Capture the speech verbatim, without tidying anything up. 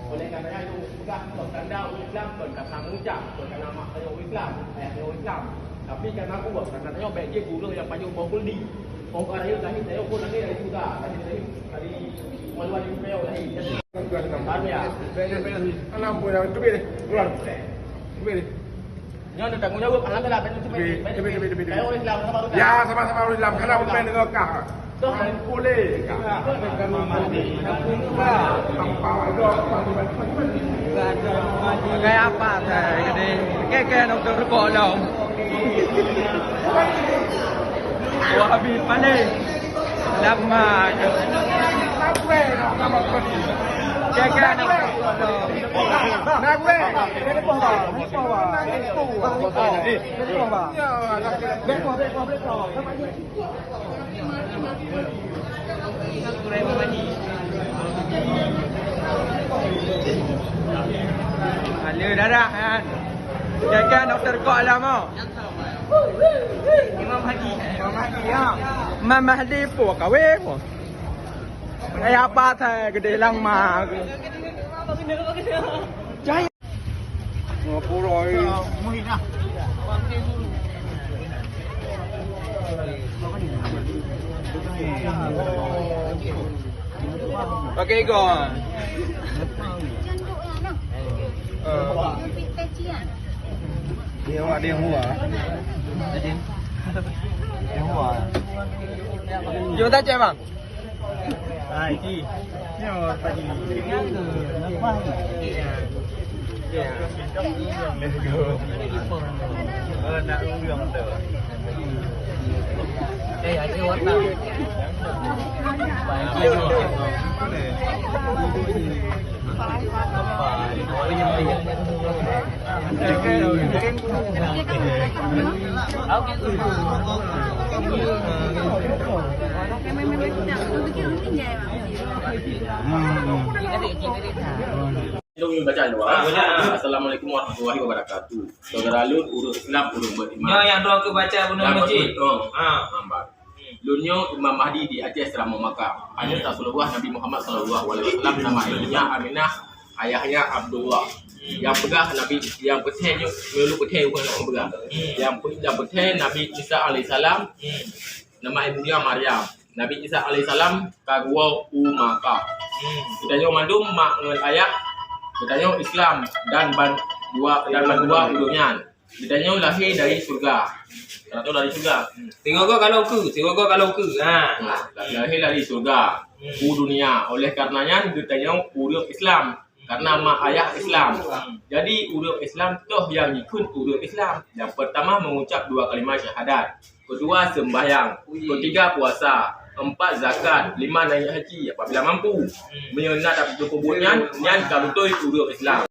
Oleh karena itu, peugah kon tanda ureuëng Islam, kon karena mengucap, kon karena mak tanyoe ureuëng Islam, ayah tanyoe ureuëng Islam. Tapi karena Allah, karena tanyoe baik jih ureuëng nyang pajoh boh kuldi. Oh, ka rayeuk lahé, tanyoe pun lahé dari syurga, lahé dari, dari maluan di Peuet lahé. Paham ya? Alam pun dah teubiet deh. Keluar. Teubiet deh. Nyoe ada tanggung jawab, alhamdulillah, betul, betul, betul, betul, betul. Kayak orang Islam, sama orang Islam. Ya, sama-sama orang Islam. Karena bukan dengan kah. Toh, boleh. Kayak apa saya ini? Kayak, kayak doktor Rukok dong. Wah, habis paling. Lama. Kayak, kayak doktor Rukok dong. Ada darah kan. Jaga doktor kok lama. Imam Mahdi. Imam Mahdi ya. Imam Mahdi pun kawin pun. Kayak apa saya gede lang mah. Jaya. Pakai igo. Dia awak dia hua. Dia hua. Jom tak cek bang. Hai, Ci. Nyoe tadi. Eh, ada warna. Assalamualaikum warahmatullahi wabarakatuh. Saudara lôn, ureuëng Islam, ureuëng beriman. Nyoe nyang droe keu baca bunoe masjid. Oh, ha, lambat. Lôn nyoe Imam Mahdi di Aceh Seuramoe Maka. Aneuk Rasulullah Nabi Muhammad sallallahu alaihi wasallam, nama ibunya Aminah, ayahnya Abdullah. Nyang peugah Nabi, nyang peuthèe nyoe, nyoe lôn peuthèe bukan lôn peugah. Nyang pe-, nyang peuthèe Nabi Isa alaihissalam, nama ibunya Maryam. Nabi Isa alaihissalam ka geuwoe u Maka. Geutanyoe mandum mak ngon ayah, geutanyoe Islam dan ban dua, dan ban dua ureuëng nyan. Geutanyoe lahé dari syeuruga. Geutanyoe dari syeuruga. Singoh goe ka lôn keu, singoh goe ka lôn keu. Ha. Lahé dari syeuruga u dunia. Oleh karena nyan geutanyoe ureuëng Islam. Karena mak ayah Islam. Jadi ureuëng Islam toh nyang jikheun ureuëng Islam. Yang pertama mengucap dua kalimat syahadat. Kedua sembahyang. Ketiga puasa. Empat zakat. Lima naik haji apabila mampu. Meunyoe na tapi peubuet nyan, nyan ka beutôi ureuëng Islam.